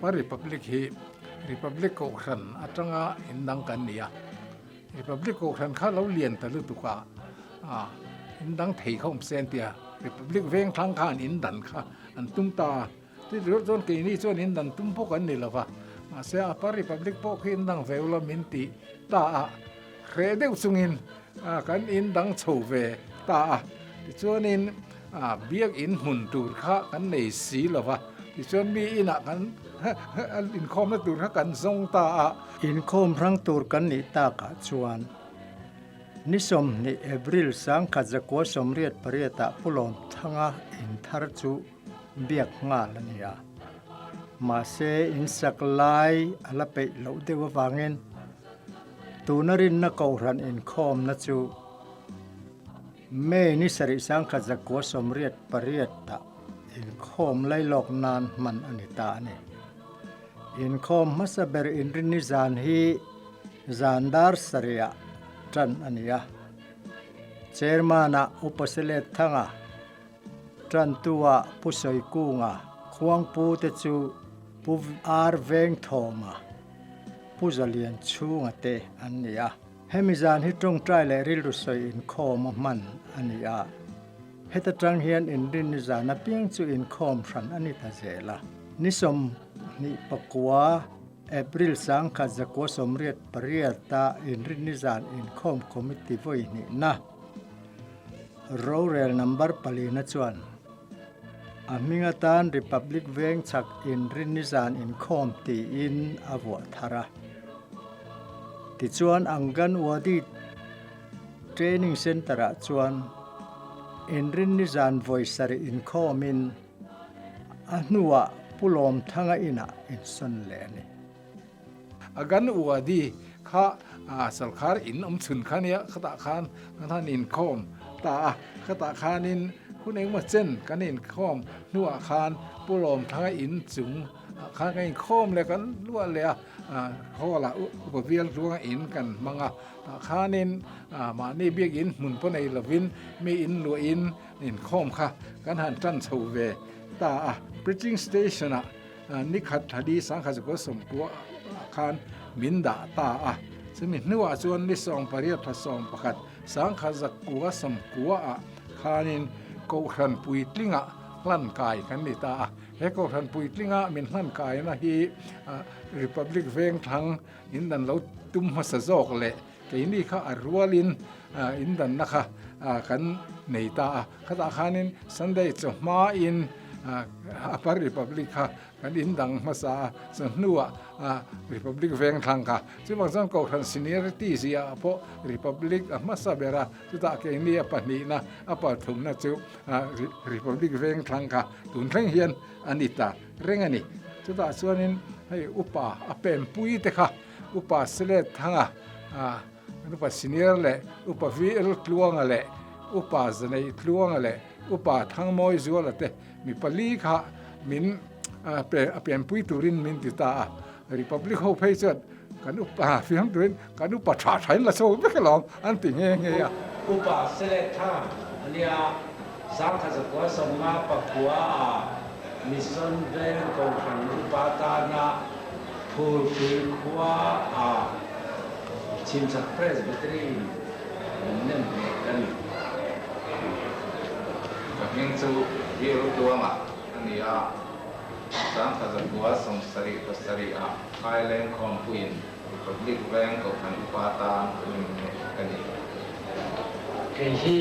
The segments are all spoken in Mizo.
Upper Republic hi Republic Kohhran atanga indang kan ni a. Republic Kohhran kha lo lian ta lutuk a, indang thei kha awm se an ti a. Republic Vengthlang khan indan kha an tum ta a. Chutiang chuan keini chuan indan tum bawk an ni lo va, mahse Upper Republic pawh khi indang ve ula min ti ta a, hreh deuh chungin kan indang chho ve ta a. Tichuanin biakin hmun tur kha kan nei si lo va, tichuan mi inah kan inkhawmna tur kha kan zawng ta a. Inkhawm hrang tur kan nih takah chuan ni 20 April 1988 ah Pu Lawmthanga inthar chu biak nghal a ni a. Mahse, insak lai a la peih loh deuh avangin tuna rinna kohhran inkhawmna chu May ni sarih 1988 ah inkhawm lailawk nan hman a ni ta a ni. Inkhawm hmasa ber inrinni zan hi zan dar sarih ah tan a ni a. Chairman-ah Upa Selet Thanga, Tantua Pu Sawikunga, Khuangpu te chu Pu Ar Vengthawma, Pu Zalian Chhunga te an ni a. Hemi zan hi tawngtai leh rilru sawi inkhawm a hman a ni a. Heta tang hian inrinni zan apiang chu inkhawm hran a ni ta zel a. Ni 29 April 1998 a inrinni zan inkhawm committee vawi hnihna, Rorel number palina chuan a hming atan Republic Veng chhak inrinni zan inkhawm tiin a vuah thar a. Tichuan Anganwadi Training Centre-ah chuan inrinni zan vawi sarih inkhawmin a hnuah Pu Lawmthanga inah insawn leh a ni. Anganwadi kha sawrkar in awm chhun kha nia, khatah khan kan han inkhawm ta a, khatah khanin hun engemaw chen kan inkhawm hnuah khan Pu Lawmthanga in chung ah khan kan inkhawm leh kan luah leh a, hall ah upa bial tluanga in kan hmang a, tah khanin mahni biakin hmun pawh nei lovin mi in luahin inkhawm kha kan han tan chho ve ta a. Preaching station ah Ni khat thali 1990 ah khan min dah ta a, chumi hnuah chuan ni 18 thla 11 1990 ah khanin Kohhran puitlingah hlan kai kan ni ta a. He Kohhran puitlinga min hlan kaina hi Republic Vengthlang in dan lo tum hmasa zawk leh keini kha a rualin indanna kha kan nei ta a. Khatah khanin Sunday chawhmain Upper Republic kha kan indang hmasa a, chu hnuah Republic Vengthlang kha. Chuvang chuan Kohhran seniority ziah pawh Republic a hmasa ber a, chutah keini a pahnihna, a pathumna chu Republic Vengthlang kha tun thleng hian a ni ta reng a ni. Chutah chuanin hei upa a penpui te kha Upa Silet Thanga, Upa Senior leh Upa VL Tluanga leh Upa Zanei Tluanga leh Upa Thangmawi Zuala te mi pali kha min pe a pianpui turin min ti ta a. Republic ho phei chuan kan upa fiam turin kan upa tha tha in la chho vek alawm an ti nghe nghe a. Upa Silet Thanga a nia, 1959 a Mission Veng Kohhran Upa tana Phulpui khua a Chhimchhak Presbytery in min nem hneh ka ni. Ka hming chu Biru Tluanga a ni a, 1977 ah Phaileng Khawmpuiin Republic Veng Kohhran Upa tan min hneh ka ni. Kei hi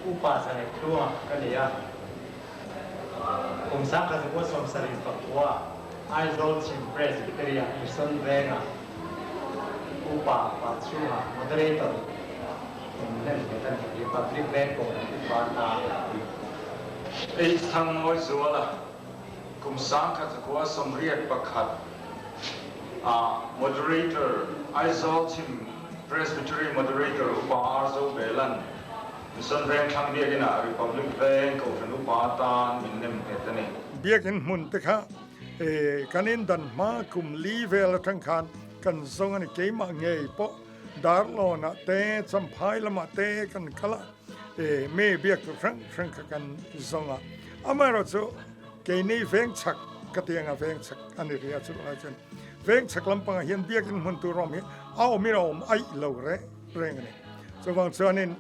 Upa Zanei Tluanga ka ni a. Kum 1979 Aizawl Chhim Presbytery ah Mission Vengah Upa Pachhunga Moderator in hnem nghet a ni. Republic Veng Kohhran Upa ta a ni. Ei Thangmawi Zuala kum 1981 ah Moderator Aizawl Chhim Presbytery Moderator Upa Arzo Belan Mission Vengthlang Biakinn ah Republic Veng Kohhran Upa atan min nem nghet a ni. Biakinn hmun te kha kan in dan hma kum li vel atang khan kan zawng a ni. Keimah ngei pawh Darlawn ah te Champhai lamah te kan kal a, mi biak tur hrang hrang kha kan zawng a. Amaherawhchu keini veng chhak. ka ti anga veng chhak a ni ria chu lai chuan veng chhak lampangah hian biakin hmun tur awm hi a awmin a awm aih lo reng reng a ni. Chuvang chuanin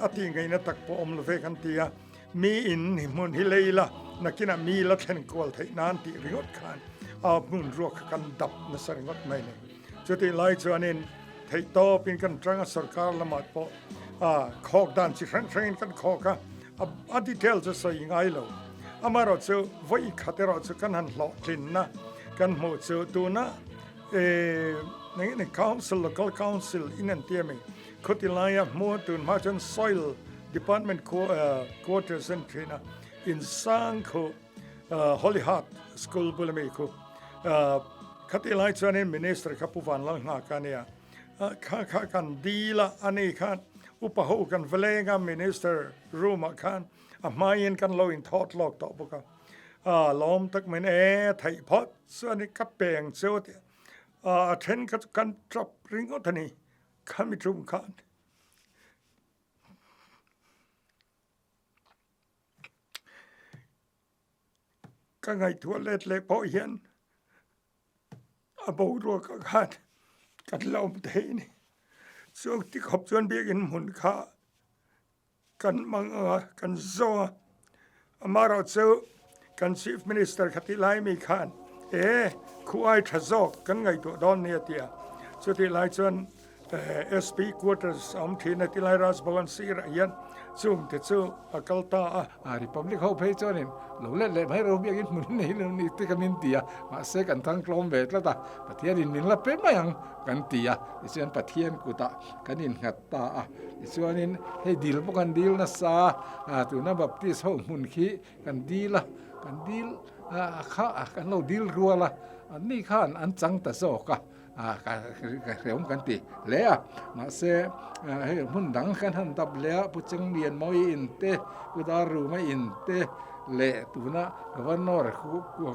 a tih ngaihna tak pawh awm lo ve kan ti a, mi in hmun hi lei la nakinah mi la thlen kual theih nan tih ringawt khan a hmun ruak kha kan dap nasa ringawt mai a ni. Chutih lai chuanin theihtawpin kan tanga sorkar lamah pawh khawk dan chi hrang hrangin kan khawk a, a detail chu sawi ngai lo. Amaherawh chu vawi khat erawh chu kan han hlawhtlinna kan hmuh chu tuna council, local council in an ti a mi, khuti laia hmu tun hma chuan soil department quarters an thin a, insang khu Holy Heart School bula mi khu khati lai chuanin Minister kha Pu Vanlal Nghak a nia, kha kha kan dil a, ani khan upa ho kan va leng a Minister room ah khan a hmaiin kan lo inthawt lawk tawh bawk a, lawm tak mai e theih phawt chuan ka peng cheu a tia, a then kha chu kan tap ringawt a ni khami tum khan. Ka ngaihtuah let leh pawh hian a boruak ah khan kan la awm thei a ni. Chuang ti khawp chuan biakinn hmun kha kan hmang ang a, kan zawng a. Amaherawh chu kan Chief Minister kha tih lai mi khan e khuai tha zawk kan ngaihtuah dawn nia ti a. Chutih lai chuan SP quarters a awm thin a, tilai Raj Bhavan sirah hian chung te chu a kal ta a. A Republic ho phei chuanin lo let leh mai ro biakin hmun nei lo ni te ka min ti a, mahse kan thang tlawm ve tlat a, Pathianin min la pe mai ang kan ti a, tichuan Pathian kutah kan innghat ta a, tichuanin hei dil pawh kan dil nasa a, tuna Baptist ho hmun khi kan dil a, kan dil kha kan lo dil rual a, anni khan an chang ta zawk a. Ka hreawm kan ti hle a, mahse hei hmun dang kan han dap leh a, Pu Chenglian Mawi in te, Pu Darruma in te leh tuna Governor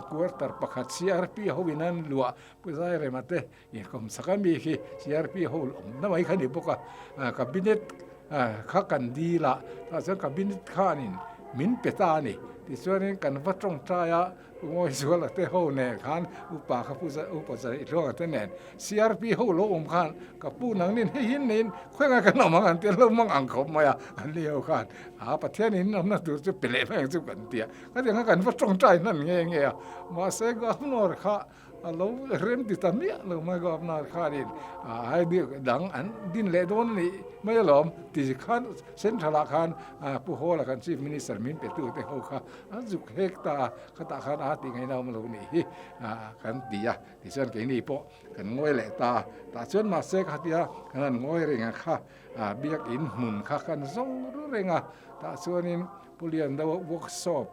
quarter pakhat CRP ho in an luah Pu Zairema te inkawm chak a mi khi CRP ho awmna mai kha ni bawk a, cabinet kha kan dil a, tah chuan cabinet khanin min pe ta a ni. Tichuanin kan va tawngtai a. Ngawizuala te ho nen khan upa kha pu upa zai hluanga te nen CRP ho lo awm khan ka pu nang nin hei hin niin khawi ngai kan awm ang an ti a lo mang ang khawp mai a an ni ho khan a Pathian in awmna tur chu pe leh mai ang chu kan ti a khatiang kha kan va tawngtai hnan nge nge a mahse governor kha a lo rem ti ta miah lo mai governor khanin a dang an din leh dawn a nih mai alawm ti khan central ah khan Pu Hawla kan chief minister min pe tu te ho kha An zuk hek ta a, khatah khan a tih ngaihna awm lo nih hi kan ti a, tichuan keini pawh kan ngawi leh ta a, tah chuan mahse khatia kan han ngawi reng a kha biakin hmun kha kan zawng ru reng a, tah chuanin Pu Liando workshop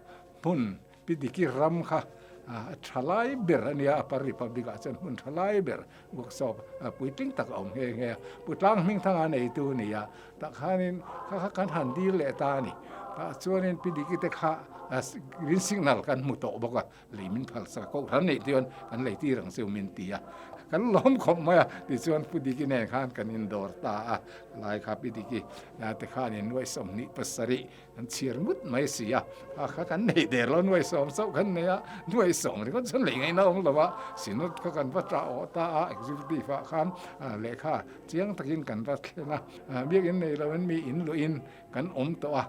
hmun Pi Diki ram kha a tha lai ber a nia, Upper Republic ah chuan hmun tha lai ber workshop puitling tak a awm nghe nghe a, Pu Tlang Hmingthanga neitu a ni a, Tah khanin kha kha kan han dil leh ta a ni. Tah chuanin Pi Diki te kha green signal kan hmu tawh bawk a, lei min phal sak a, kohhran neih chuan kan lei tir ang chu min ti a. Kan lawm khawp mai a, tichuan Pu Diki nen khan kan indawr ta a, lai kha Pi Diki te khanin nuai 27 An chhiar ngut mai si a, a kha kan nei der lo, nuai sawm chauh kan nei a, nuai sawm ringawt chuan lei ngaihna awm lo a, Synod kha kan va tah awh ta a, Executive ah khan lehkha chiang takin kan va thlen a, biakin nei loin mi in luhin kan awm tawh a,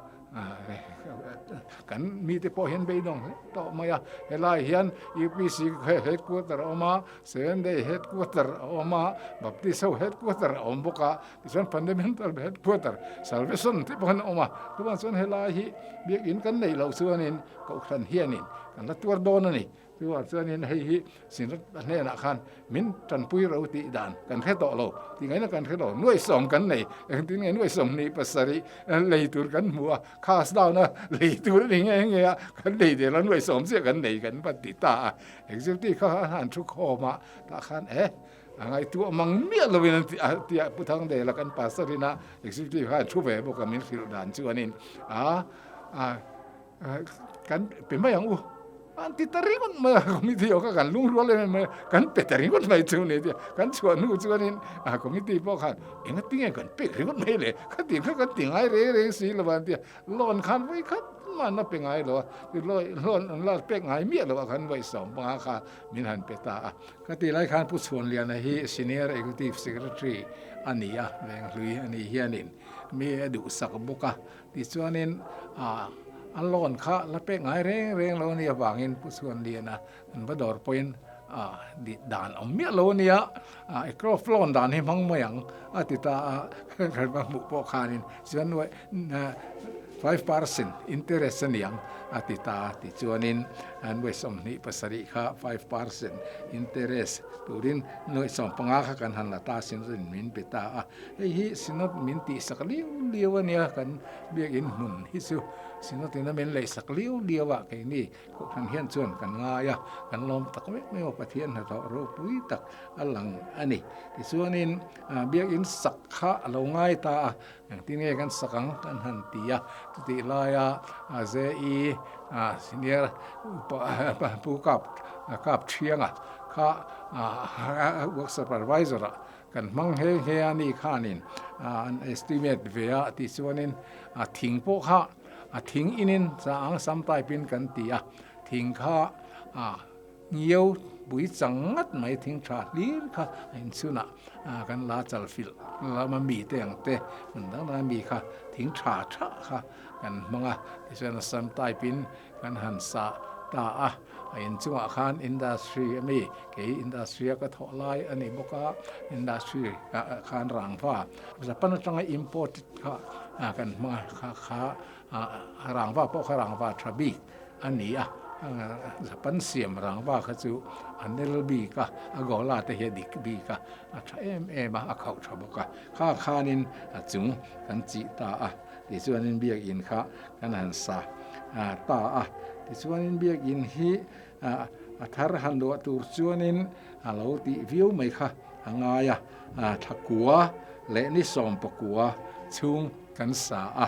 kan mite pawh hian beidawng hle tawh mai a, helai hian UPC headquarter a awm a, Seventh Day headquarter a awm a, Baptist ho headquarter a awm bawk a. Tichuan Fundamental Headquarter Salvation tih pawh an awm a, chuvang chuan helai hi biakin kan neih loh chuanin Kohhran hianin kan la tuar dawn a ni. Chuvang chuanin hei hi Synod hnenah khan min tanpui ro tih dan kan hre tawh lo, tih ngaihna kan hre lo, nuai sawm kan nei, engtin nge nuai 27 lei tur kan hmu a, khas down a lei tur a ni nghe nghe a, kan lei der a nuai sawm chiah kan nei kan va ti ta a, Executive kha an han thu khawm a, tah khan e. A ngaihtuah mang miah lovin an ti a tia Pu Thangdela kan pastor ina executive khan thu ve bawk a min hrilh dan chuanin a kan pe mai ang u an ti ta ringawt mai a committee aw kha kan lungrual em em mai a kan pe ta ringawt mai chu ni tia kan chhuah hnu chuanin a committee pawh khan enga tinge kan pek ringawt mai le khatiang kha kan ti ngai reng reng si lo an tia loan khan vawi khat. mah an la pe ngai lo a, loan an la pek ngai miah lo ah khan nuaih 15 kha min han pe ta a. Ka tih lai khan Pu Chhuanliana hi Senior Executive Secretary a ni a, Venghlui a nih hianin mi a duhsak bawk a. Tichuanin a loan kha la pek ngai reng reng lo a nih avangin Pu Chhuanliana an va dawr pawhin dan awm miah lo a nia, Acrof loan dan hi hmang mai ang a ti ta a, kan va hmuh pawh khanin chuan 5% interest a niang a ti ta a, tichuanin nuai 27 kha 5% interest turin nuai 15 kha kan han la ta a, Synod in min pe ta a, hei hi Synod min tihsak liau liau a nia, kan biakin hmun hi chu Synod in a min leihsak liau liau a keini. Kohhran hian chuan kan ngai a, kan lawm tak mek mai a, Pathian hnathawh ropui tak a lang a ni. Tichuanin biakinn sak kha a lo ngai ta a, engtin nge kan sak ang kan han ti a, chutih laia JE senior Pu Kap Kap Thianga kha work supervisor ah kan hmang nghe nghe a ni khanin an estimate ve a, tichuanin thing pawh kha A thing inin cha ang sam type in kan ti a, thing kha a ngiau pui chang ngat mai thing tha hlir kha a inchhun a, kan la chal filh lama mi te ang te hmun dang danga mi kha thing tha tha kha kan hmang a, tichuan a sam type in kan han sa ta a, a inchungah khan industry a mi kei industry a ka thawh lai a ni bawk a, industry ah khan rangva Japan atanga import kha kan hmang a, kha kha rangva pawh kha rangva tha bik a ni a, Japan siam rangva kha chu a nel bik a, a gola te hi a dik bik a, a tha em em a, a khauh tha bawk a, kha khanin a chung kan chih ta a, tichuanin biakin kha kan han sa ta a, tichuanin biakin hi a thar han luah tur chuanin a lo tih viau mai kha a ngai a, thakua leh ni 19 chhung kan sa a,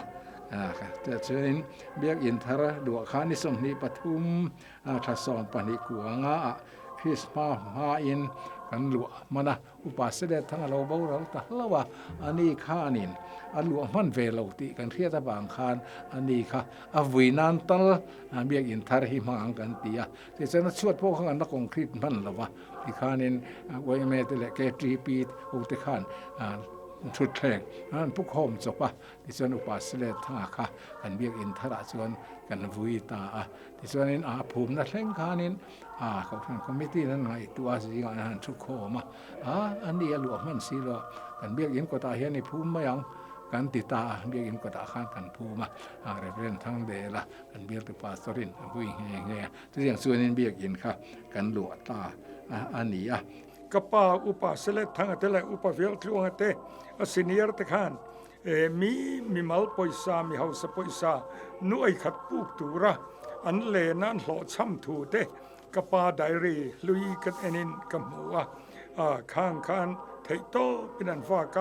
chuanin biakin thar luah kha ni 23 tha 12 kuanga ah Krisma hmain kan luah hman a. Upa Selet thang a lo boral ta hlauh a, ani khanin a luah hman ve lo tih kan hriat avang khan ani kha a vui nan tal biakin thar hi hmang ang kan ti a. Tichuan a chhuat pawh kha kan la concrete hman lo va, tikhanin yma te leh KTP ho te khan thutthleng an pu khawm chawp a, tichuan Upa Selet thanga kha kan biakin tharah chuan kan vui ta a. Tichuanin a phumna thleng khanin A Kohhran Committee in an ngaihtuah a zingah an han thu khawm a, a a ni a luah hman si lo a, kan biakinn kawtah hian i phum mai ang kan ti ta a, biakinn kawtah khan kan phum a, a Reverend Thangdela kan bialtu Pastor in a vui nghe nghe a, chutiang chuanin biakinn kha kan luah ta a ni a. Ka pa Upa Selet Thanga te leh Upa Veltluanga te a senior te khan Mi mimal pawisa, mi hausa pawisa nuai khat puk tura an len a an hlawhchham thu te ka pa diary hlui ka enin ka hmu a, khang khan theih tawpin an vak a,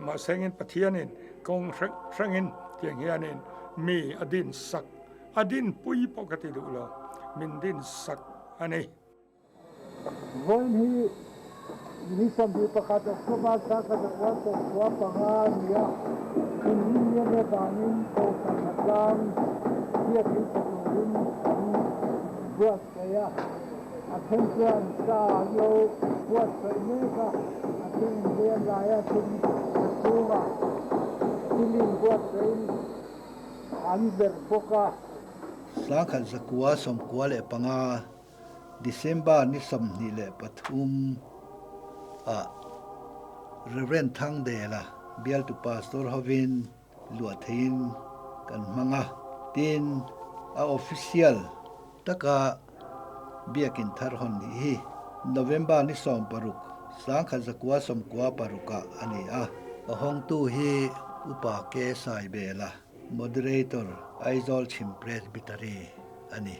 mahse engin Pathianin kawng hrang hrangin tiang hianin mi a din sak, a dinpui pawh ka ti duh lo, min din sak a ni. Vawiin hi ni 21 October thla khat a kual tawh khua panga a ni a, inrinni a nih avangin Kohhran Hnatlang biakin sa turin kan buatsaih a, a then chuan sa an lo buatsaih mek a, a then inlian laia then a chhungah thilin buatsaihin an verh bawk a. 1995 December ni 23 ah Rev. Thangdela bialtu pastor hovin luah theiin kan hmang a, tin a official taka biakin thar hawn nih hi November ni 16, 1996 ah a ni a, a hawngtu hi Upa K. Saibela, Moderator, Aizawl Chhim Presbytery a ni.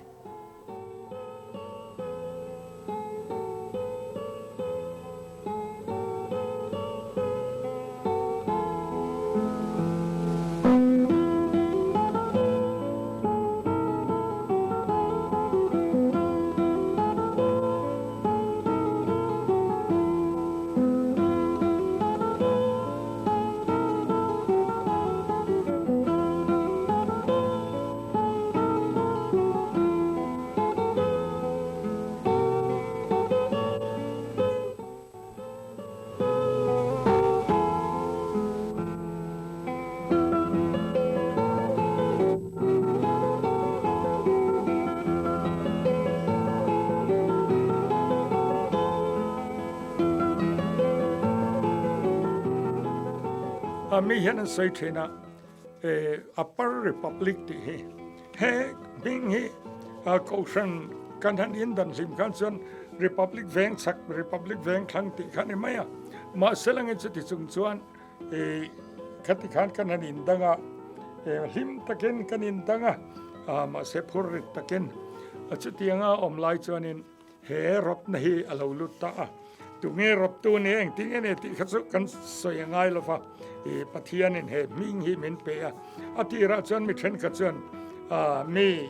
Mi hian an sawi thin a, Upper Republic tih hi he hming hi Kohhran kan han indan hlim khan chuan Republic veng chhak, Republic veng thlang tih kha a ni mai a. Mahse langin chuti chung chuan khati khan kan han indang a, hlim takin kan indang a, mahse phur rit takin chutianga awm lai chuanin He rawtna hi a lo lut ta a, tunge rawttu ni engtin nge ni tih kha chu kan sawi a ngai lo va, i Pathianin he hming hi min pe a, a tirah chuan mi thenkhat chuan mi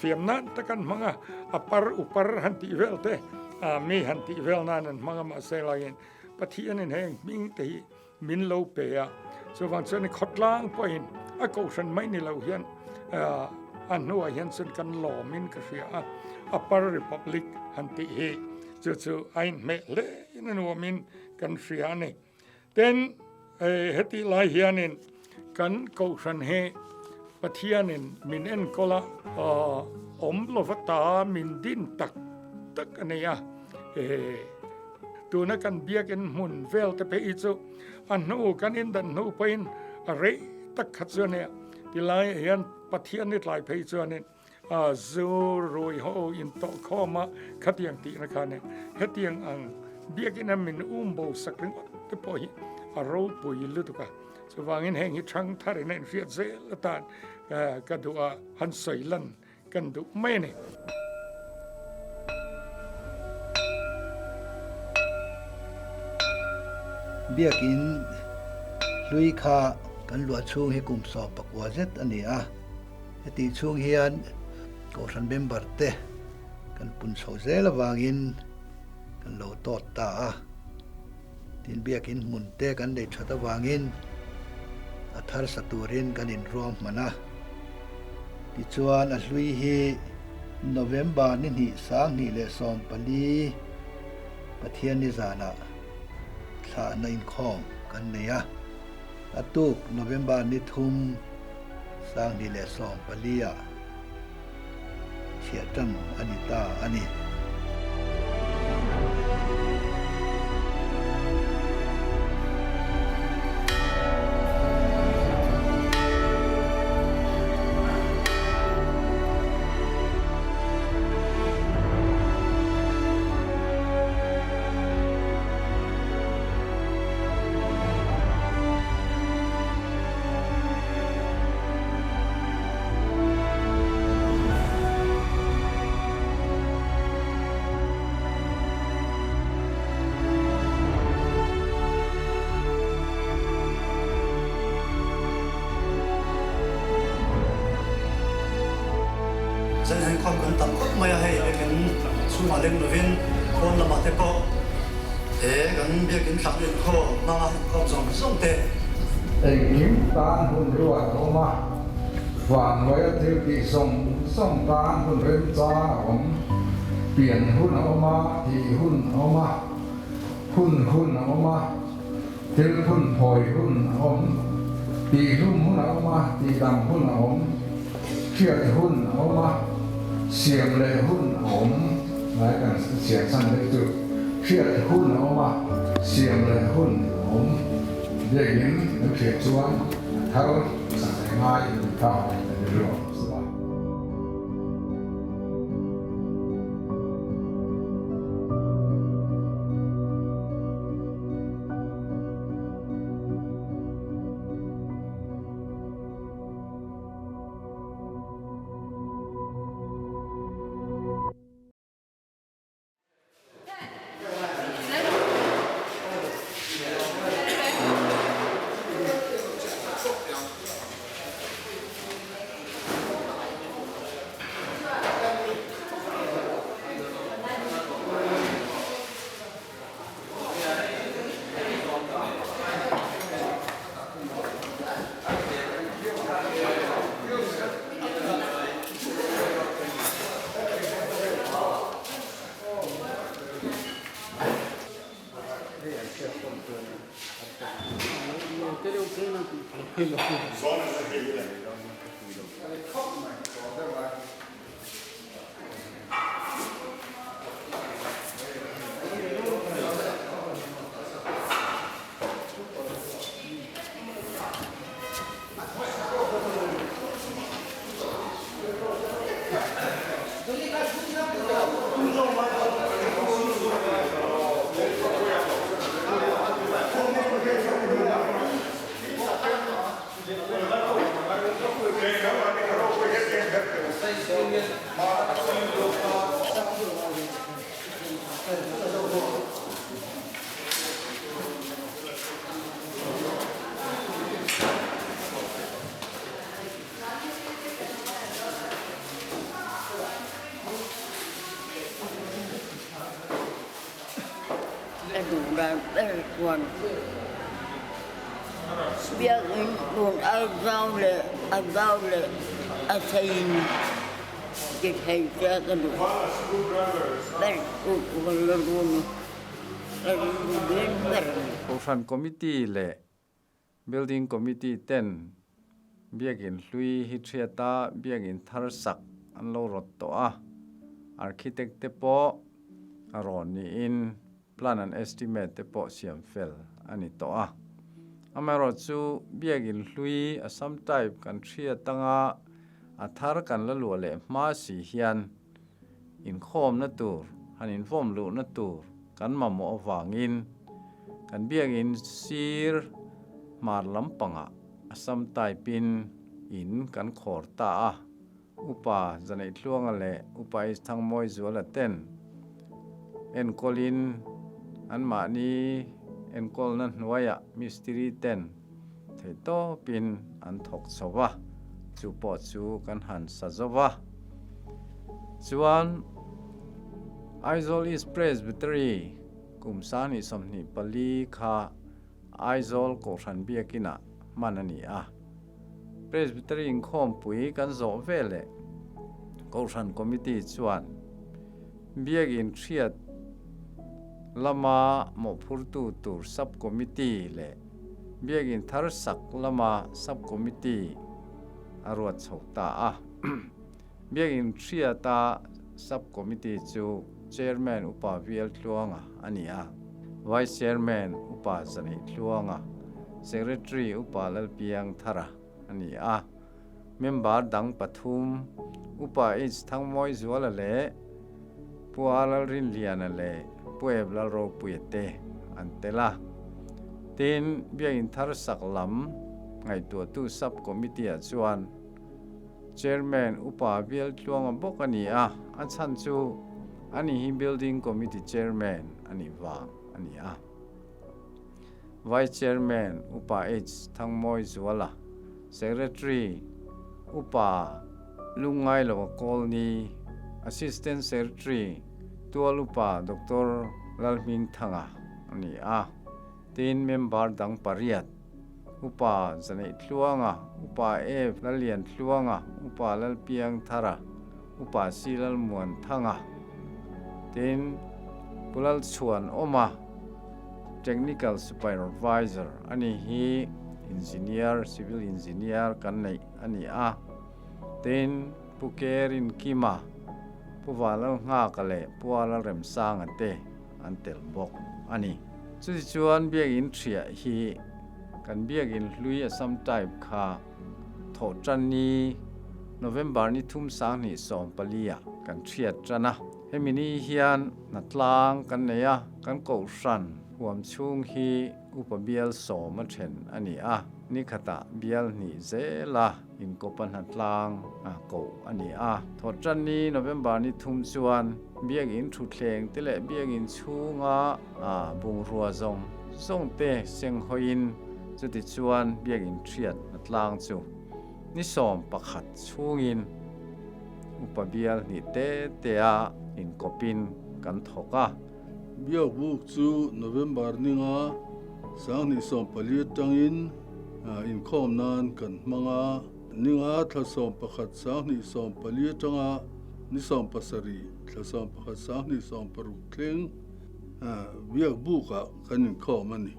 fiam nan tak an hmang a, a par u par han tih vel te, mi han tih vel nan an hmang a, mahse laiin Pathianin heng hming te hi min lo pe a, chuvang chuan khawtlang pawhin a kohhran mai ni lo hian a hnuah hian chuan kan lawmin ka hria a, Upper Republic han tih hi chu chu a inhmeh hle in a nuamin kan hria a ni. Tin, hetih lai hianin kan kohhran hi Pathianin min enkawl a, awm lova ta min din tak tak a nei a. Tuna kan biakinn hmun vel te phei hi chu a hnu kan indan hnu pawhin a rei tak kha chu a nia. Tilaiah hian Pathian ni tlai phei chuanin zu rui ho intawh khawm a khatiang tihna kha a nia. Hetiang ang biakinn a min um bo sak ringawt te pawh hi a ropui lutuk a. Chuvangin heng hi thang tharin a inhriat zel atan ka duh a han sawi lan Kan duh mai a ni. Biakin hlui kha kan luah chhung hi kum 19 zet a ni a, hetih chhung hian Kohhran member te kan pun chho zel avangin kan lo tawt ta a. Tin biakin hmun te kan nei that avangin a thar sa turin kan inruam hman a. Tichuan a hlui hi November ni hnih 2014 Pathianni zanah thlahna inkhawm kan nei a. A tuk November ni thum 2014 ah chhiah tan a ni ta a ni. Zan hen khawm kan tam khawp mai a, hei biakinn chhungah leng lovin phone lamah te pawh he kan biakinn thlak inkhawm hmanga inkhawm zawng zawng te. Engkim tan hun ruat a awm a, vanhnuaia thil tih zawng zawng tan hun remchang a awm. Pian hun a awm a, thih hun a awm a, hun hun a awm a, thil phun phawi hun a awm, tihhlum hun a awm a, tihdam hun a awm, hriat hun a awm a, siam leh hun a awm, lai kan siam chhan daih chu, hriat hun a awm a, siam leh hun a awm. Biakinn kan hriat chuan a thar sak leh ngai a ni ta a ni ruang chu a. A duh dan ber chuan biakinn tun a zau leh a zau leh a theiin ti thei che ka duh ber chu ka la run a, ka rilru lian ber a ni. Kohhran Committee leh Building Committee ten biakinn hlui hi thiata biakinn thar sak an lo rawt tawh a, architect te pawh a rawn niin plan and estimate te pawh siam fel a ni tawh a. Amaherawhchu biakinn hlui Assam type kan hriat anga a thar kan la luah leh hma si hian inkhawmna tur, han invawm luhna tur kan mamawh avangin kan biakinn sir hmar lampangah Assam type-in in kan khawr ta a, Upa Zaneihluanga leh Upa Isthangmawizuala ten enkawlin anmahni enkawlna hnuaiah mistiri ten Theihtawpin an thawk chho va, chu pawh chu kan han sa zo va. Chuan Aizawl East Presbytery kum 2024 kha Aizawl Kohhran Biakinah hman a ni a. Presbytery inkhawmpui kan zawh veleh Kohhran Committee chuan Biakin hriat lama mawhphurtu tur Sub-Committee leh Biakin thar sak lama Sub-Committee a ruat chho ta a. Biakin hriata Sub-Committee chu Chairman Upa Vial Tluanga a ni a, Vice Chairman Upa Zaneih Tluanga, Secretary Upa Lalpiang Thara a ni a. Member dang pathum, Upa H Thangmawi Zuala leh Pu A Lalrinliana leh Pu Ep Lalropuia te an tel a. Tin, Biakin thar sak lam ngaihtuahtu Sub Committee-ah chuan Chairman Upa Bial Tluanga bawk a ni a, a chhan chu ani hi Building Committee Chairman a nih vang a ni a. Vice Chairman Upa H Thangmawi Zuala, Secretary Upa Lungngailova Kawlni, Assistant Secretary Tual Upa Doctor Lalhmingthanga a ni a. Tin, member dang pariat, Upa Zaneih Tluanga, Upa F Lalian Tluanga, Upa Lalpiang Thara, Upa C Lalmuan Thanga, tin, Pu Lalchhuan Awma, Technical Supervisor a ni hi Engineer, Civil Engineer kan neih a ni a. Tin, Pu Kerin Kima, Pu Vanlalnghaka leh Pu Alalremsanga te an tel bawk a ni. Chutichuan biakinn thiah hi kan biakinn hlui Assam type kha thawh tan ni November ni thum 2014 ah kan thiat tan a. Hemi ni hian hnatlang kan nei a, kan kohhran huam chhung hi upa bial sawm a then a ni a, ni khatah bial hnih zela inkawpa hnatlang a koh a ni a. Thawh tan ni November ni thum chuan biakinn thutthleng te leh biakinn chhunga bungrua zawng zawng te seng hawiin chuti chuan biakinn thiat hnatlang chu ni 11 chhungin upa bial hnih te te a inkawpin kan thawk a. Biakbuk chu November ninga 2014 atangin inkhawm nan kan hmang a. Ninga thla 11 2014 atanga ni 17 thla 11 2016 thleng biakbukah kan inkhawm a ni.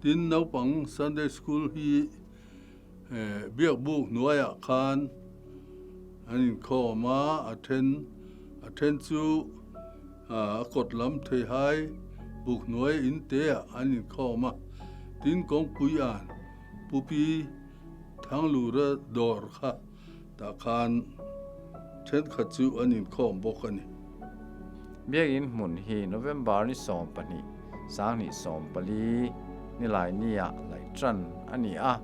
Tin, naupang Sunday School hi Biakbuk hnuaiah khan an inkhawm a, a then a then chu a kawt lam theihai buk hnuai in teah an inkhawm a, tin kawngpui an Pupi Thanglura dawr kha tah khan thenkhat chu an inkhawm bawk a ni. Biakinn hmun hi November ni 12, 2014 ni lai nia laih tan a ni a,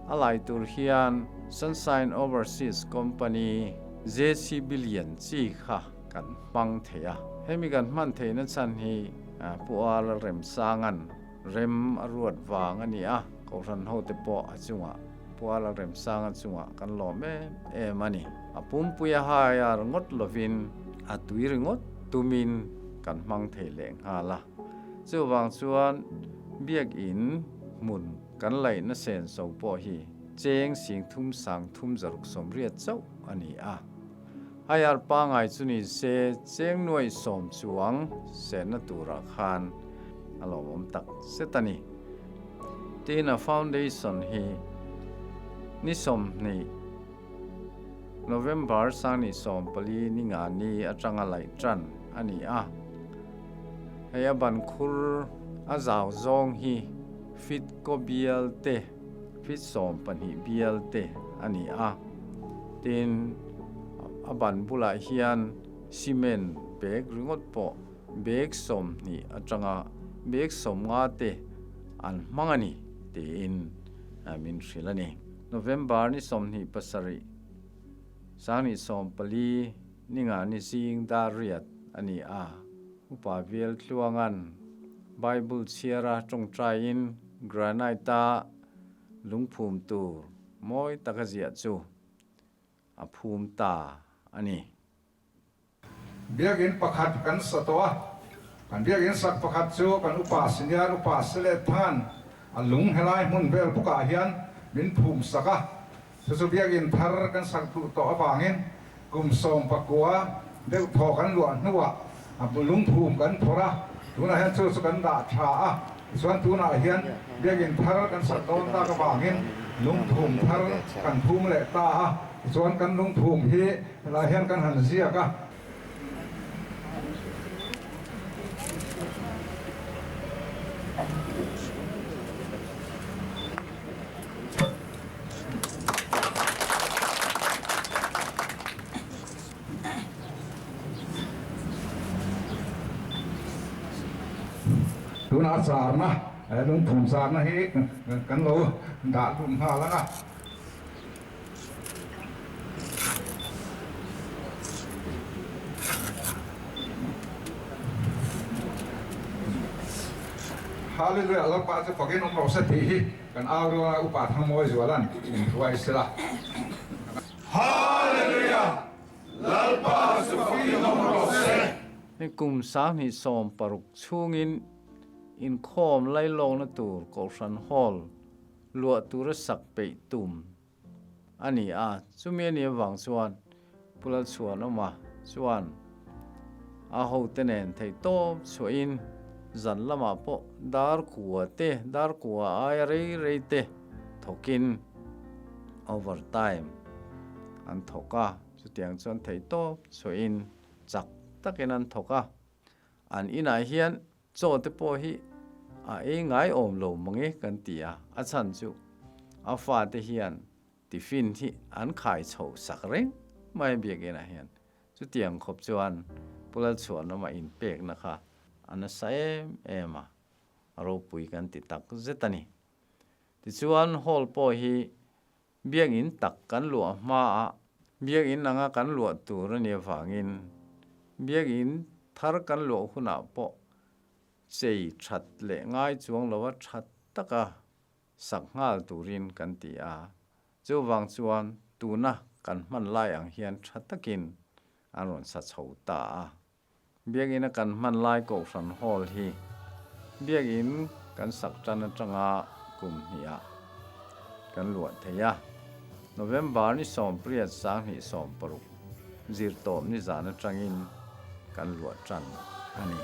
a lai tur hian Sunshine Overseas Company JCB lian chi kha kan hmang thei a. Hemi kan hman theihna chhan hi Pu A Lalremsanga'n rem a ruat vang a ni a, Kohhran hote pawh a chungah Pu A Lalremsanga chungah kan lawm em em a ni. A pumpui a hai a ringawt lovin a tui ringawt tumin kan hmang thei leh nghal a. Chuvang chuan Biakin hmun kan laihna senso pawh hi cheng sing thum sang thum zaruk sawmriat chauh a ni a. Haiar pangai chu ni se cheng nuaih sawm chuang senna turah khan a lawmawm tak zet a ni. Tin a foundation hi ni 20 November 2014 ni nga ni atanga laih tan a ni a. Hei a ban khur a zau zawng hi feet kaw bial te, feet 12 bial te a ni a. Tin a ban bulah hian cement bag ringawt pawh bag 20 atanga bag 50 te an hmang a ni tiin min hrilh a ni. November ni 27 2014 ni nga ni zing dar riat a ni a. Upa Vel Tluangan Bible chhiara tawngtaiin granite a lungphum tur mawi taka ziah chu a phum ta a ni. Biakin pakhat kan sa tawh a, kan biakin sak pakhat chu kan upa senior upa Selet Thangan a lung helai hmun vel bukah hian min phum sak a, chu chu biakin thar kan sak duh tawh avangin kum 19 deuh thaw kan luah hnuah a lungphum kan phawrh a, tunah hian chu chu kan dah tha a, tichuan tunah hian biakin thar kan sak dawn tak avangin lungphum thar kan phum leh ta a, tichuan kan lungphum hi helai hian kan han ziak a. Tuna charna lungphum charna hi kan lo dah lut nghal ang a. Hallelujah Lalpa chu fakin awm rawh se tih hi kan au rual a upa Thangmawi Zualan min hruai sela. Hallelujah Lalpa chu fakin awm rawh se. Ni kum 2016 chhungin inkhawm lailawkna tur Kohhran Hall luah tura sak peih tum a ni a, chumi a nih avang chuan Pu Lalchhuanawma chuan a hote nen theihtawp chhuahin zan lamah pawh dar kua te, dar kua aia rei rei te thawkin overtime an thawk a, chutiang chuan theihtawp chhuahin chak takin an thawk a, an inah hian chaw te pawh hi a ei ngai awm lo mange kan ti a, a chhan chu a fa te hian tiffin hi an khai chho sak reng mai biakinah hian chutiang khawp chuan Pu Lalchhuanawma inpekna kha a nasa em em a, a ropui kan ti tak zet a ni. Tichuan hall pawh hi biakin tak kan luah hmaah biakin anga kan luah tur a ni avangin biakin thar kan luah hunah pawh chei that leh ngai chuang lova that taka sak nghal turin kan ti a. Chuvang chuan tuna kan hman lai ang hian tha takin an rawn sa chho ta a. Biakin a kan hman lai Kohhran Hall hi biakin kan sak tan atanga kum hniah kan luah thei a. November ni 18 2016 zirtawp ni zan atangin kan luah tan a ni.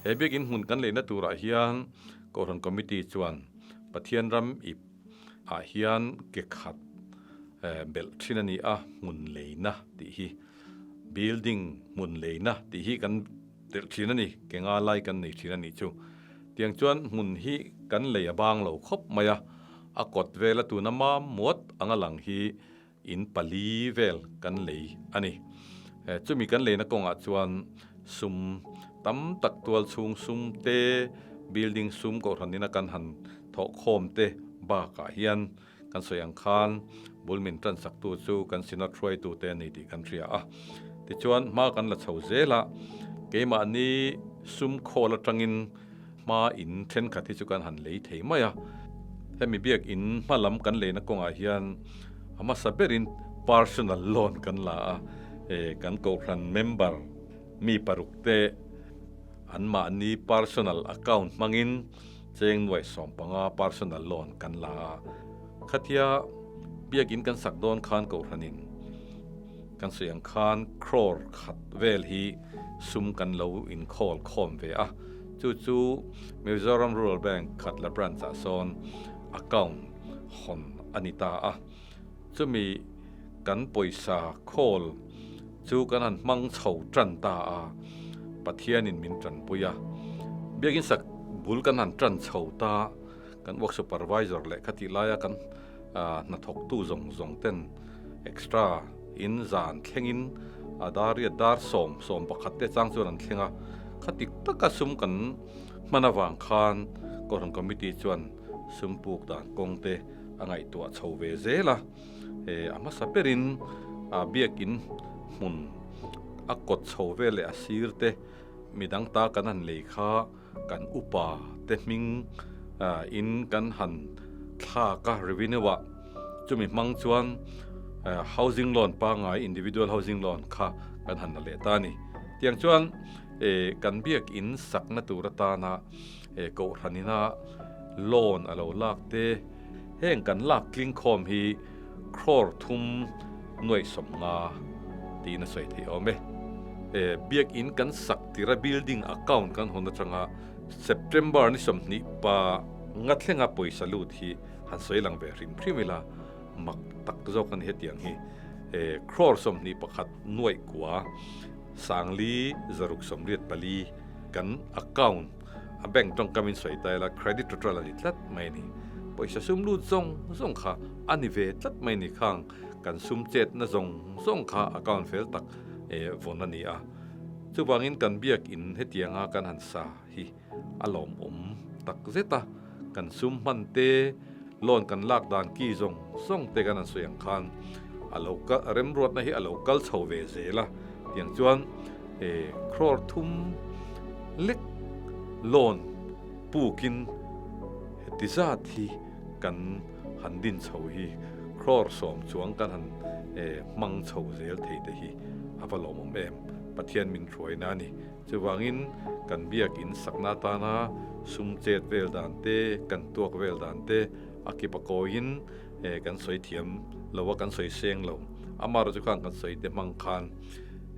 He biakin hmun kan leina turah hian Kohhran Committee chuan Pathian ram ip ah hian ke khat belh thin a ni a, hmun leina tih hi building hmun leina tih hi kan telh thin a ni, ke nga lai kan nei thin a nih chu. Tiang chuan hmun hi kan lei a bang lo khawp mai a, a kawt vela tuna mam muat anga lang hi in pali vel kan lei a ni. Chumi kan leina kawngah chuan sum tam tak tual chhung sum te, building sum kohhranina kan han thawh khawm te bakah hian kan sawi ang khan bul min tan saktu chu kan Synod hruaitu te a ni tih kan hria a. Tichuan hma kan la chho zel a, keimahni sum khawl atangin hma in thenkhat hi chu kan han lei thei mai a. Hemi biak in hma lam kan leina kawngah hian a hmasa berin personal loan kan la a, kan kohhran member mi paruk te anmahni personal account hmangin cheng nuaih sawmpanga personal loan kan la a. Khatia biak in kan sak dawn khan kohhranin kan sawi ang khan crore khat vel hi sum kan lo inkhawl khawm ve a, chu chu Mizoram Rural Bank Khatla Branch ah sawn account hawn a ni ta a, chumi kan pawisa khawl chu kan han hmang chho tan ta a, Pathianin min tanpui a, biakin sak bul kan han tan chho ta, kan work supervisor leh khatih laia kan hnathawktu zawng zawng ten extra in zan thlengin a dar riat dar sawm sawm pakhat te chang chuan an thleng a, khati taka sum kan hman avang khan Kohhran Committee chuan sum puk dan kawng te a ngaihtuah chho ve zel a, a hmasa berin a biakin hmun a kawt chho vel leh a sir te midang ta kan han lei kha kan upa te hming in kan han thlak a revenue ah chumi hmang chuan housing loan pangngai individual housing loan kha kan han la leh ta a ni. Tiang chuan kan biak in sakna tur atana kohhran ina loan a lo lak te heng kan lak tling khawm hi crore thum nuaih sawmnga tiin a sawi theih awm e. Biak in kan sak tira building account kan hawn atanga September ni 25 nga thlenga pawisa lut hi han sawi lang ve hrim hrim ila mak tak zawk a ni hetiang hi. Crore 21 nuaih kua sangli zaruk 84 kan account a bank tawngkam in sawi ta ila credit total a ni tlat mai a ni. Pawisa sum lut zawng zawng kha a ni ve tlat mai a ni khang kan sum chetna zawng zawng kha account fel tak vawn a ni a. Chuvangin kan biak in hetianga kan han sa hi a lawmawm tak zet a, kan sum hman te, loan kan lak dan ki zawng zawng te kan han sawi ang khan a lo kal remruatna hi a lo kal chho ve zel a, tiang chuan crore thum lek loan pukin heti zat hi kan han din chho hi crore 10 chuang kan han hmang chho zel thei te hi a va lawmawm em, Pathian min hruaina a ni. Chuvangin kan biak in sakna atana sum chet vel dan te, kan tuak vel dan te a kip a kawiin kan sawi thiam lo a, kan sawi seng lo. Amaherawh chu khan kan sawi te hmang khan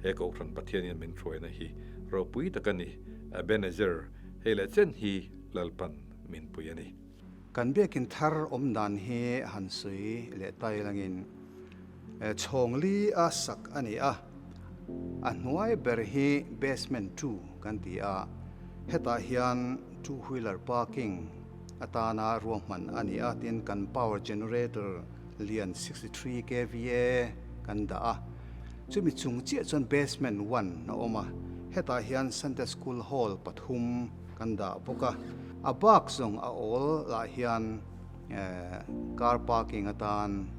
he Kohhran Pathianin min hruaina hi ropui tak a ni. Ebenezer, hei leh chen hi Lalpan min pui a ni. Kan biakin thar awm dan hi han sawi leh ta ilangin chhawng li a sak a ni a, a hnuai ber hi basement 2 kan ti a, hetah hian two wheeler parking atana ruahman a ni a, tin kan power generator lian 63 kva kan dah a, chumi chung chiah chuan basement 1 a awm a, hetah hian Sunday School Hall pathum kan dah bawk a, a bak zawng a awl lah hian car parking atan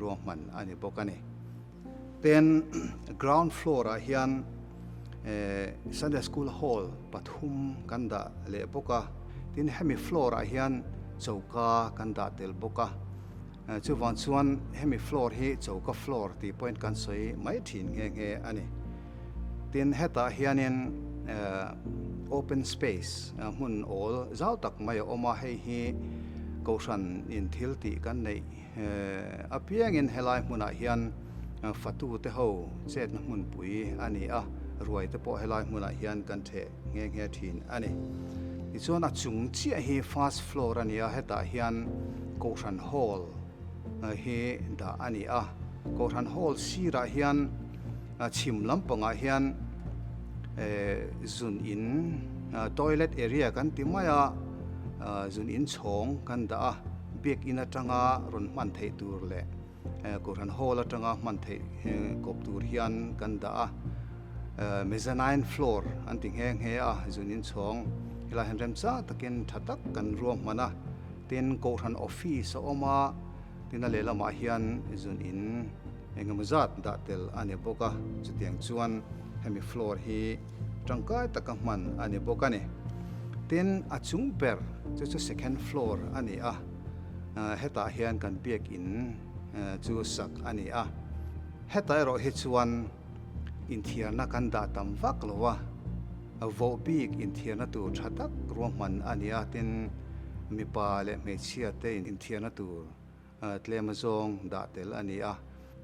ruahman a ni bawk a ni. Ten ground floor ah hian Sunday School Hall pathum kan dah leh bawk a, tin hemi floor ah hian choka kan dah tel bawk a, chuvang chuan hemi floor hi choka floor tih pawhin kan sawi mai thin nghe nghe a ni. Tin hetah hianin open space hmun awl zau tak mai a awm a, hei hi Kohhran in thil tih kan neih apiangin helai hmunah hian fatu te ho chetna hmunpui a ni a. Ruai te pawh helai hmunah hian kan theh nghe nghe thin a ni. Tichuan a chung chiah hi first floor a ni a, hetah hian Kohhran Hall hi dah a ni a. Kohhran Hall sirah hian chhim lampangah hian zun in toilet area kan ti mai a, zun in chhawng kan dah a, biakin atanga rawn hman theih tur leh Kohhran Hall atanga hman theih kawp tur hian kan dah a, mezzanine floor an ti nghe nghe a, zun inchhawng helai hian remchang takin tha tak kan ruahman a, tin Kohhran office a awm a, tin a lehlamah hian zun in engemaw zat dah tel a ni bawk a, chutiang chuan hemi floor hi tangkai taka hman a ni bawk a ni. Tin a chung ber chu chu second floor a ni a. Hetah hian kan biakin chu sak a ni a, hetah erawh hi chuan inthiarna kan dah tam vak lo a, voh bik inthiarna tur tha tak ruahman a ni a, tin mipa leh hmeichhia te inthiarna tur tlem azawng dah tel a ni a.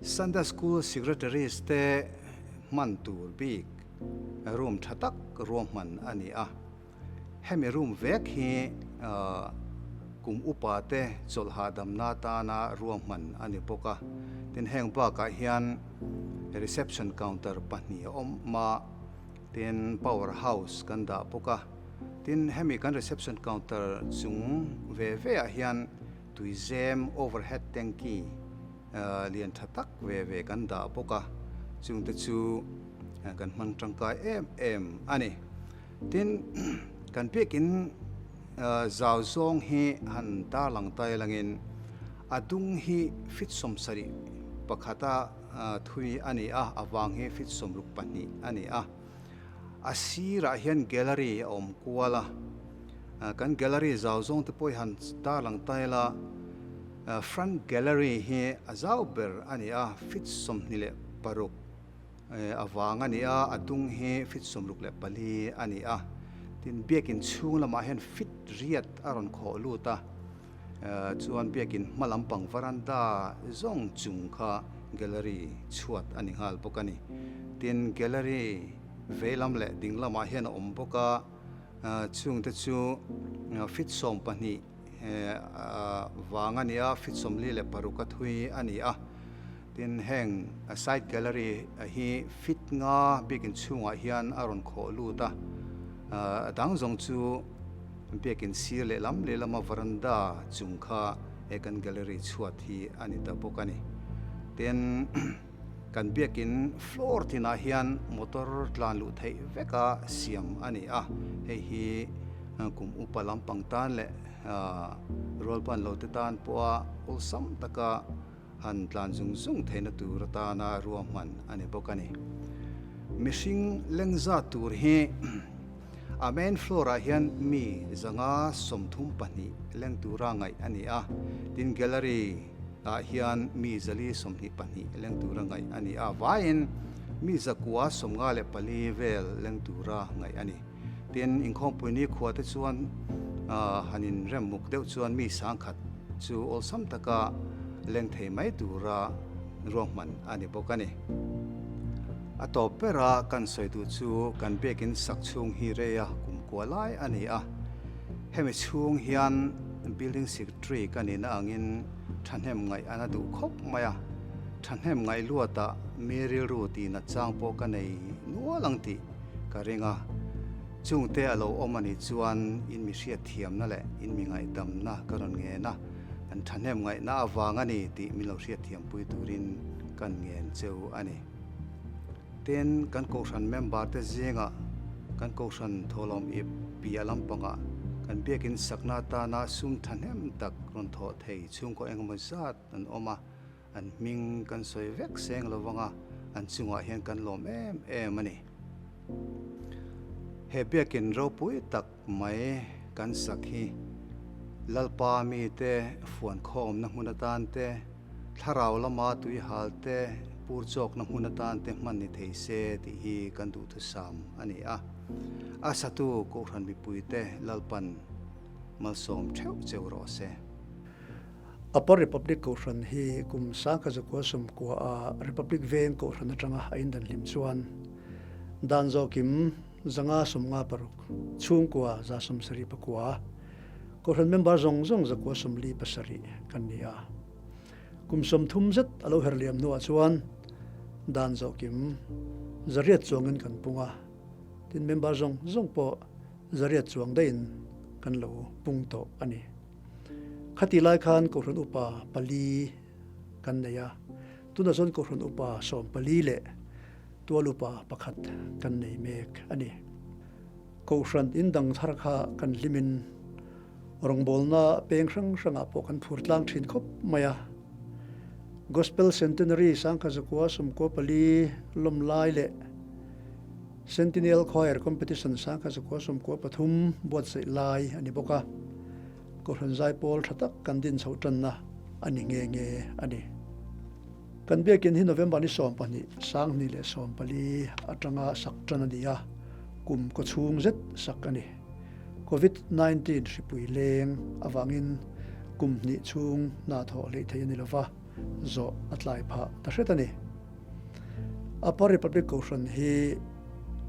Sunday School Secretaries te hman tur bik room tha tak ruahman a ni a. Hemi room vek hi kum upa te chawlh hahdamna atana ruahman a ni bawk a. Tin, heng bakah hian reception counter pahnih a awm a, tin power house kan dah bawk a. Tin, hemi kan reception counter chung ve ve ah hian tuizem overhead tanky lian tha tak ve ve kan dah bawk a, chungte chu kan hman tangkai em em a ni. Tin, kan biakin zau zawng hi han tarlang tai langin a dung hi fit 75 pakhata thui a ni a, a vang hi fit 62 a ni a. A sirah hian gallery a awm kual a, kan gallery zau zawng te pawh hi han tarlang tai la, front gallery hi a zau ber a ni a, fit 26. A vang a ni a, a dung hi fit 64 a ni a. Tin, biakin chhung lamah hian fit riat a rawn khawh lut a, chuan biakin hma lampang varanda zawng chung kha gallery chhuat a ni nghal bawk a ni. Tin, gallery vei lam leh ding lamah hian a awm bawk a, chungte chu fit 12 vang a ni a, fit 46 a thui a ni a. Tin, heng side gallery hi fit nga biakin chhungah hian a rawn khawh lut a, a dang zawng chu biakin sir lehlam lehlama varanda chung kha he kan gallery chhuat hi a ni ta bawk a ni. Tin, kan biakin floor tinah hian motor tlan luh theih veka siam a ni a, hei hi kum upa lampang tan leh rualban lote tan pawha awlsam taka Han tlan zung zung theihna tur atana ruahman a ni bawk a ni. Mihring lengza tur hi a main floor ah hian mi 132 leng tura ngaih a ni a, tin gallery ah hian mi 422 leng tura ngaih a ni a, vaiin mi 954 vel leng tura ngaih a ni. Tin, inkhawmpui nikhua te chuan han inrem muk deuh chuan mi 1000 chu awlsam taka leng thei mai tura ruahman a ni bawk a ni. A tawp bera kan sawi duh chu kan biakin sak chhung hi rei a kum kua lai a ni a. Hemi chhung hian building secretary ka nihna angin thahnem ngaih a na duh khawp mai a. Thahnem ngaih luatah mi rilru tihnat chang pawh ka nei nual ang tih Ka ring a, chungte a lo awm a nih chuan in mi hriatthiamna leh in mi ngaihdamna ka rawn ngen a, kan thahnem ngaihna avang a ni tih min lo hriatthiampui turin kan ngen cheu a ni. Tin, kan Kohhran member te zingah kan Kohhran thawhlawm ip piah lampangah kan biakin sakna atana sum thahnem tak rawn thawh thei chhungkaw engemaw zat an awm a, An hming kan sawi vek seng lo vang a, an chungah hian kan lawm em em a ni. He biakin ropui tak mai kan sak hi Lalpa mite fuankhawmna hmun atan te, thlarau lama tuihal te pur chawkna hmun atan te hman ni thei se tih hi kan duhthusam a ni a. A satu Kohhran mipuite Lalpan malsawm theuh cheu rawh se. Upper Republic Kohhran hi kum 1990 a Republic Veng Kohhran atanga a indan hlim chuan Dan zawhkim 556, chhungkua 79, Kohhran member zawng zawng 147 kan ni a. Kum 30 zet a lo her liam hnuah chuan dan zawhkim 800 chuangin kan pung a, tin member zawng zawng pawh 800 chuang daihin kan lo pung tawh a ni. Khati lai khan Kohhran upa pali kan nei a, tunah chuan Kohhran upa 14 leh tual upa pakhat kan nei mek a ni. Kohhran in dang thar kha kan hlimin rawngbawlna peng hrang hrangah pawh kan phur tlang thin khawp mai a. Gospel Centenary 1994 lawm lai leh Centennial Choir Competition 1993 buatsaih lai a ni bawk a. Kohhran zaipawl tha tak kan din chhoh tanna a ni nghe nghe a ni. Kan biakin hi November ni 12, 2014 atanga sak tan a ni a, kum kawchhung zet sak a ni. Covid 19 hripui leng avangin kum hnih chhung hna thawh hleih theih a ni lova, zawh a tlai phah ta hret a ni. Upper Republic Kohhran hi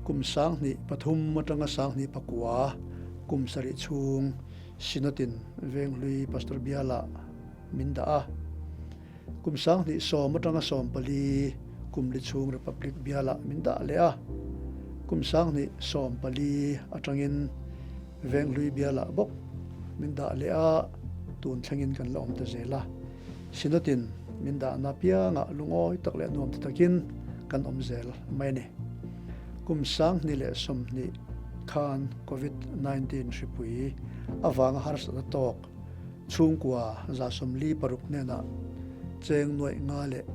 kum 2003 atanga 2009 kum sarih chhung Synod-in Venghlui Pastor Biala min dah a. Kum 2010 atanga 14 kum li chhung Republic Biala min dah leh a. Kum 2014 atangin Venghlui Biala bawk min dah leh a, tun thlengin kan la awm ta zel a. Synod-in min dahna piangah lungawi tak leh nuam ti takin kan awm zel mai a ni. Kum 2020 khan Covid 19 hripui avanga harsatna tawk chhungkua 46 hnenah cheng nuaih nga leh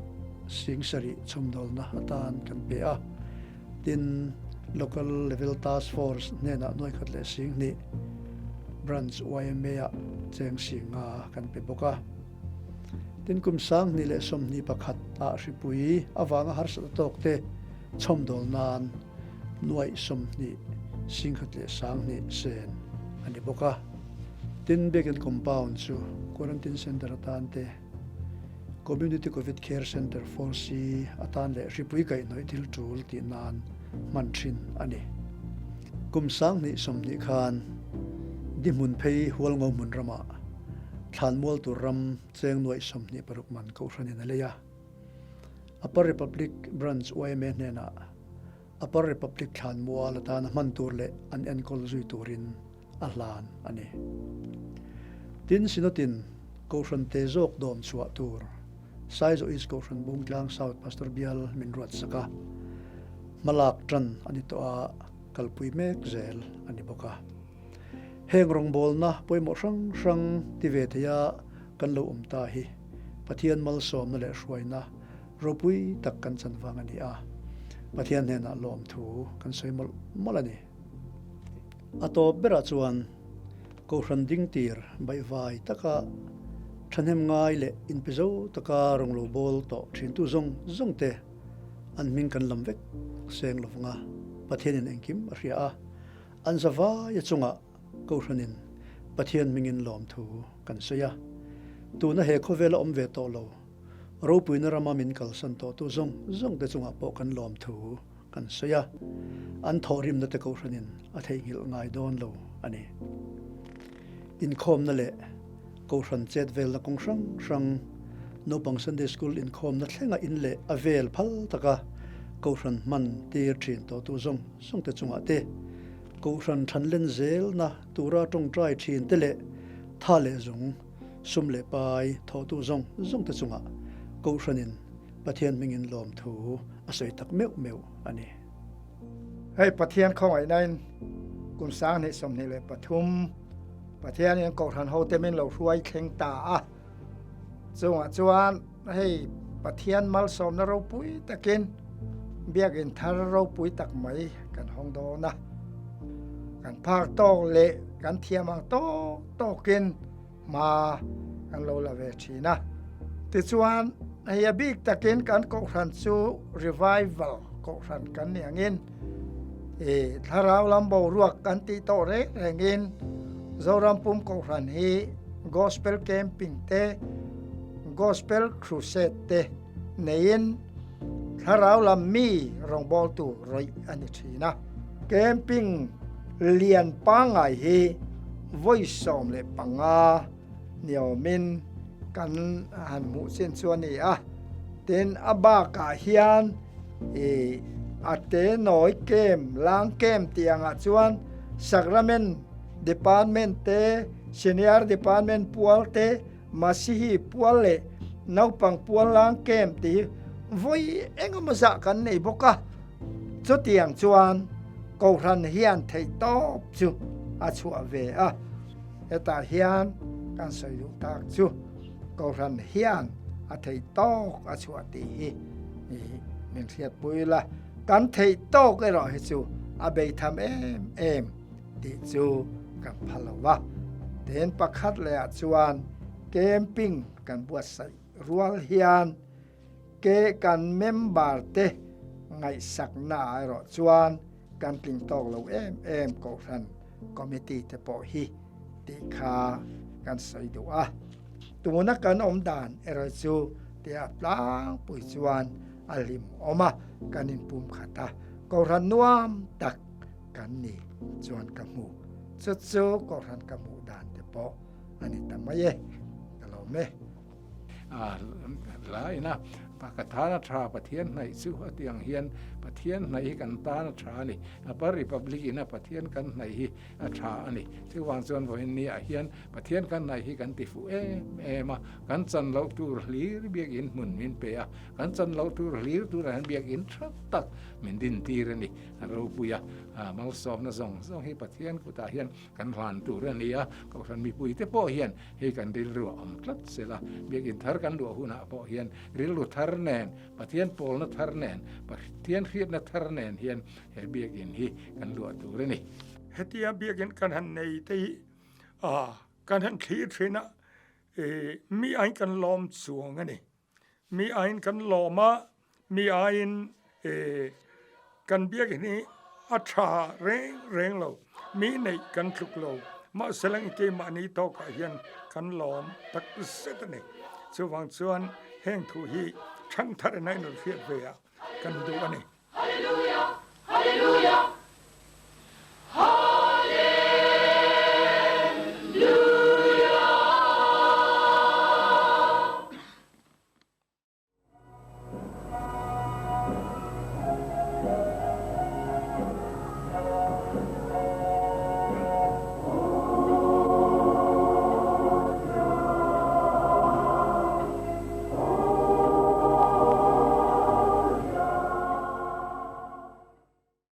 sing sarih chhawmdawlna atan kan pe a. Tin, Local Level Task Force hnenah nuaih khat leh sing hnih Branch YMA-ah cheng sing nga kan pe bawk a. Tin, kum 2021 ah hripui avanga harsatna tawk te chhawmdawl nan nuaih 20 sing khat leh sang hnih sen a ni bawk a. Tin, Biakin Compound chu Quarantine Centre atan te, Community Covid Care Centre, 4C, atan leh hripui kaihhnawih thil tul tih nan hman thin a ni. Kum 2020 khan Dihmun phei Hualngo hmun ramah Thlanmual tur ram cheng nuaih 26 man kohhranin a lei a. Upper Republic Branch yma hnenah Upper Republic Thlanmual atana hman tur leh an enkawl zui turin a hlan a ni. Tin, Synod-in Kohhran te zawk dawm chhuah tur Saizaw East Kohhran Bungtlang South Pastor Bial min ruat sak a, hmalak tan a ni tawh a, kalpui mek zel a ni bawk a. Heng rawngbawlna pawimawh hrang hrang ti ve theia kan lo awm ta hi Pathian malsawmna leh hruaina ropui tak kan chan vang a ni a, Pathian hnenah lawmthu kan sawi mawlh mawlh a ni. A tawp berah chuan Kohhran dingtir baihvai taka thahnem ngai leh inpe zo taka rawn lo bawl tawh thintu zawng zawng te an hming kan lam vek seng lo vanga Pathianin engkim a hria a, an zavaia chungah Kohhranin Pathian hmingin lawmthu kan sawi a. Tuna he khawvela awm ve tawh lo ropuina rama min kalsan tawhtu zawng zawng te chungah pawh kan lawmthu kan sawi a, an thawhrimna te kohhranin a theihnghilh ngai dawn lo a ni. Inkhawmna leh kohhran chet velna kawng hrang hrang, naupang Sunday School inkhawmna thlenga in leh a vel phal taka kohhran hman tir thin tawhtu zawng zawng te chungah te, kohhran thanlen zelna tura tawngtai thin te leh tha leh zung, sum leh pai thawhtu zawng zawng te chungah kohhranin Pathian hmingin lawmthu a sawi tak meuh meuh a ni. Hei Pathian khawngaihnain kum 2023 Pathianin Kohhran hote min lo hruai thleng ta a, chungah chuan hei Pathian malsawmna ropui takin biakin thar ropui tak mai kan hawng dawn a, kan phak tawk leh kan thiam ang tawk tawkin hma kan lo la ve thin a. Tichuan hei a bik takin kan Kohhran chu revival Kohhran kan ni angin i thlarau lam boruak kan tih tawh reng rengin Zoram pum Kohhran hi Gospel Camping te Gospel Crusade te neiin. Thlarau lam mi rawngbawltu rawih a ni thin a. Camping lian pangngai hi vawi 15 niawmin kan han hmuh chin chu a ni a. Tin, a bakah hian i a te nawi camp, lang camp tih angah chuan Sacrament Department te, Senior Department pual te, Masihi pual leh naupang pual lang camp tih hi vawi engemaw zah kan nei bawk a. Chutiang chuan Kohhran hian theihtawp chu a chhuah ve a. Hetah hian kan sawi duh tak chu Kohhran hian a theihtawk a chhuah tih hi min hriatpui la. Kan theihtawk erawh hi chu a beitham em em tih chu kan pha lo va. Tin pakhat lehah chuan camping kan buatsaih rual hian ke kan member te ngaihsakna ah erawh chuan kan tling tawk lo em em kohhran committee te pawh hi tih kha kan sawi duh a. Tuna kan awm dan erawh chu tia tlangpui chuan a hlim awm a, kan inpum khat a, kohhran nuam tak kan ni chuan ka hmu. Chu chu kohhran ka hmuh dan te pawh a ni ta mai e, ka lawm e. A la ina ka tan a tha Pathian hnaih chu a ti ang hian Pathian hnaih hi kan tan a tha a ni. Upper Republic ina Pathian kan hnaih hi a tha a ni. Chuvang chuan vawiin ni ah hian Pathian kan hnaih hi kan ti fuh em em a, kan chan loh tur hlir biakinn hmun min pe a, kan chan loh tur hlir turah hian biakinn tha tak min din tir a ni. A ropui a, malsawmna zawng zawng hi Pathian kutah hian kan hlan tur a ni a, Kohhran mipuite pawh hian hei kan rilru a awm tlat sel a, biakinn thar kan luah hunah pawh hian rilru thar nen, Pathian pawlna thar nen, Pathian hriatna thar nen hian he biakinn hi kan luah tur a ni. Hetia biakinn kan han nei te hi kan han thlir thin a, mi aiin kan lawm chuang a ni. Mi aiin kan lawm a, mi aiin kan biakinn hi a tha reng reng lo, mi neih kan tluk lo. Mahse lang keimahni tawkah hian kan lawm tak zet a ni. Chuvang chuan heng thu hi thangthar in a inrawn hriat ve a kan duh a ni. Hallelujah! Hallelujah!